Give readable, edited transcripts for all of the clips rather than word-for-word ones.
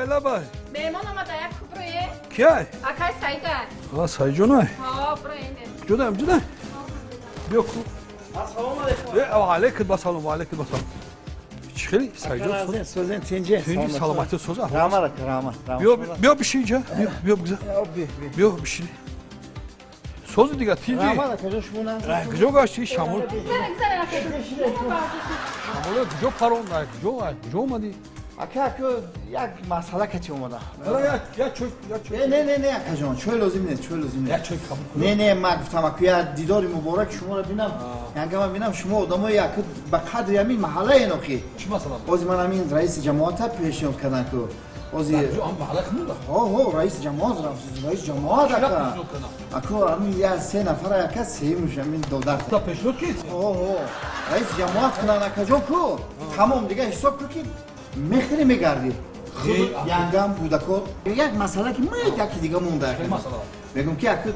Лабай, лабай. Меҳмон омада, як куброе. Кияй? Акай Саида. А, Саиҷонай? Ҳо, броем. Ҷудам, ҷудам. Биё ку. Ассалому алайкум. Э, алайкум ассалом, ва алайкум ассалом. Чӣ хели Саиҷон? Созен, тинҷе. Тинҷи, саломатӣ соза. Раҳмат, раҳмат. Биё, биё бишин инҷа. Биё, биё бигзар. Биё бишин. Сози дига тинҷи. Раҳмат, акаҷон, шумо на. Куҷо гашти шамол? Шамол куҷо паронда? Куҷо? Куҷо омадӣ? Ака, ака, як масъала кати омада. Як чой, як чой. Не, не, не, не, акаҷон, чой лозим нест, чой лозим нест. Як чой қабул кун. Не, не, ман гуфтам, ака, як дидори муборак шуморо бинам. Янга ман бинам шумо одамои як ба қадри ҳамин маҳалла енохи. Чӣ масъала? Ози ман ҳамин раиси ҷамоата пешниҳод кардан ку. Ози маҳалла кунда? Ҳо, ҳо, раиси ҷамоат, раиси ҷамоат ака. Аку ҳамин я се нафара яка сеюмш ҳамин додар. Та пешниҳод ки? Ҳо, ҳо. Раиси ҷамоат кунан акаҷон ку. Тамом дига ҳисоб ку ки мехӯри мегардӣ. Янгам кӯдако як масъала ки мед яки дига монда. Мегӯм ки ака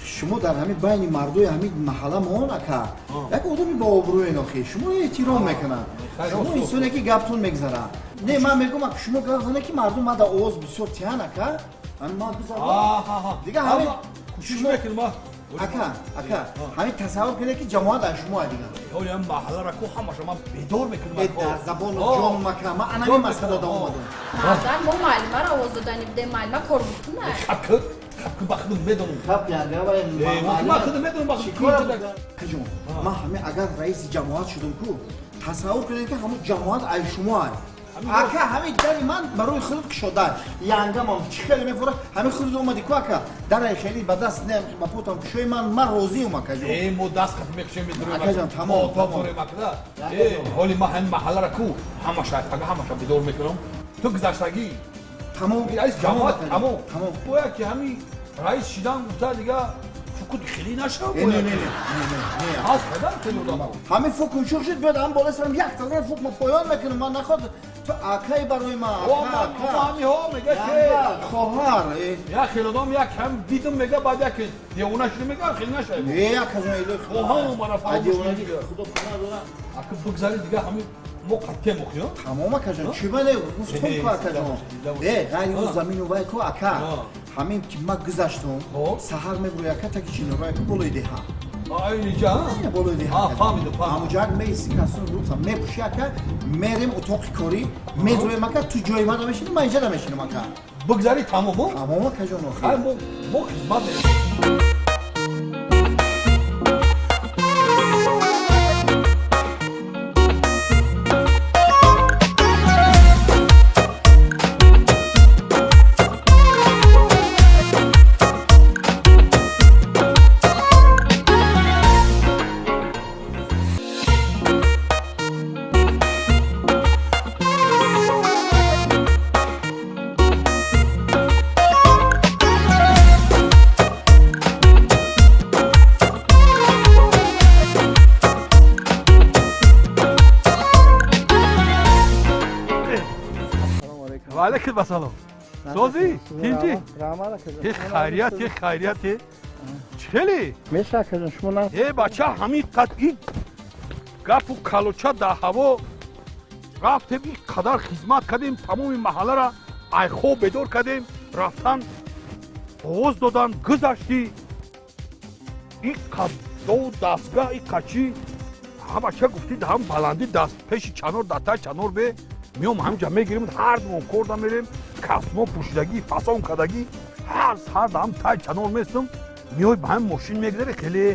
шумо дар ҳамин байни мардуи ҳамин маҳалламон ака як одами бообрӯе нохи шумо эҳтиром мекунанд. Шумо инсоне ки гаптон мегзарад. Не, ман мегӯм ака шумо гап зане ки мардум мада овоз бисёр тиҳан ака. Ҳамин ман бизарам. Дига ҳамин кӯшиш мекунам. Ака, ака, ҳамин тасаввур кунед ки ҷамоат аз шумо дигар. Ҳоли ҳам маҳалларо ку ҳамаша ман бедор мекунам. Дар забону ҷон мака, ман ана ҳамин масъала да омадам. Мардан мо муаллимаро овоз додани будем, муаллима кор букуна. Хаб ку, хаб ку, ба худам медонам. Хаб янга ва ман худам медонам ба худам. Акаҷон, ман ҳамин агар раиси ҷамоат шудам ку, тасаввур кунед ки ҳамон ҷамоат аз шумо ай. Ака, ҳамин дари ман барои худат кушода. Янгамам чӣ хеле мефурад, ҳамин худат омадӣ ку ака. Дарай хеле ба даст не, ба потам кушои ман, ман розиам акаҷон. Э, мо даст қаф мекушем медурем. Акаҷон, тамом, тамом. Э, ҳоли ман ҳамин маҳалларо ку ҳамаша, пага ҳамаша бедор мекунам. Ту гузаштагӣ. Тамом, раис ҷамоат, тамом. Тамом. Бояд ки ҳамин раис шидан гуфта дига фукут хеле нашав. Не, не, не, не, не. Аз кадан хеле одам. Ҳамин фук куншух шуд, биёд ҳам болои сарам як тазан фук ма поён мекунам, ман наход ту акай барои ман, ака, ака. Ҳамиҳо мега ки хоҳар. Як хеле одам як ҳам дидам мега, баъд як девона шуда мега, хеле нашав. Не, акаҷон, илоҳи Худо. Ҳам мана фаромӯш Худо паноҳ дорад. Ака бигзари дига ҳамин мо қаттем охи, Тамом акаҷон, чӣ мане гуфтам ку акаҷон. Э, ғайри ӯ замину вай ку ака. Ҳамин ки ман гузаштум, саҳар мебурӯй ака таки чинорай ку болои деҳа. Айниҷа? Болои деҳа. Фаҳмидам, фаҳмидам. Ҳамуҷак меисти касун рӯта мепӯши ака, мерем утоқи корӣ, медурем ака, ту ҷои ман намешинӣ, ман инҷа намешинам ака. Бигзари тамом? Тамом акаҷон охи. Ай мо хизмат мерем. Алейкум ассалом. Сози? Тинҷи? Хайрият, хайрият. Чӣ хеле? Меша акаҷон, шумо на. Э, бача, ҳамин қад ин гапу калоча дар ҳаво рафтем, ин қадар хизмат кардем, тамоми маҳалларо айхоб бедор кардем, рафтан овоз додан, гузаштӣ. Ин қад ду дастгоҳ, ин қад чӣ? Ҳамача гуфтӣ ҳам баландӣ даст пеши чанор, дар таи чанор бе миём ҳамҷа мегирем, ҳар думон корда мерем, касмо пӯшидагӣ, фасон кардагӣ, ҳар сар ҳам тай чанор местам, миёй ба ҳам мошин мегзаре хеле.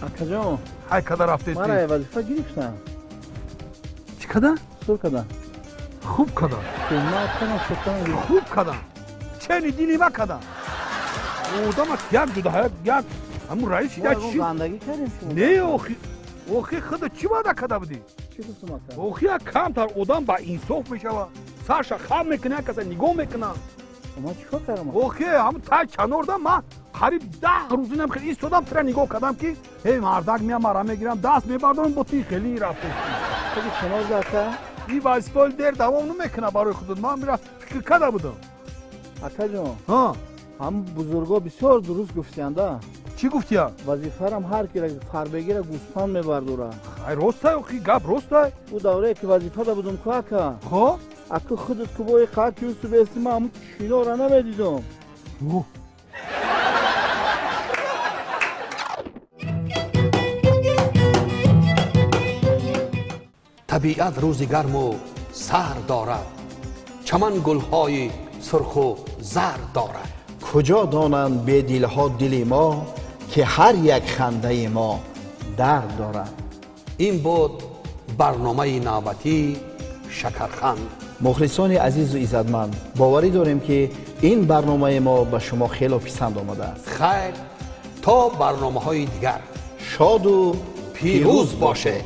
Акаҷон, ҳай када рафтед? Мара вазифа гирифтам. Чӣ када? Сур када. Хуб када. Хуб када. Чени дили ма када. Одама як ҷуда як ҳамун раис шида чӣ? Бандагӣ кардем шумо. Не, охи, охи худа чӣ ваъда када будӣ? Охи як камтар одам ба инсоф мешавад, сарша хам мекуна, як каса нигоҳ мекуна. Ман чӣ кор кардам? Охи ҳамун тай чанорда ман қариб 10 рӯз инам хеле истодам, тира нигоҳ кардам ки эй мардак меям, мара мегирам, даст мебардорам, бо ти хеле рафтем. Худи чанор ака? Ин вазифаи дер давом намекуна барои худат. Ман мира фикр карда будам. Акаҷон, ҳа, ҳам бузурго бисёр дуруст гуфтианда. Чӣ гуфтия? Вазифарам ҳар кира фарбегира гӯспанд мебардора. Ай ростай, охи гап ростай. Ӯ даврае ки вазифада будум ку ака. Хоб? Аку худат ку бои қак Юсуф эси, ман ҳамун киноро намедидам. Табиат рӯзи гарму сар дорад, чаман гулҳои сурху зар дорад. Куҷо донанд бедилҳо дили мо, ки ҳар як хандаи мо дард дорад. Ин буд барномаи навбатии Шакарханд. Мухлисони азизу иззатманд, боварӣ дорем, ки ин барномаи мо ба шумо хело писанд омадааст. Хайр, то барномаҳои дигар шоду пирӯз бошед.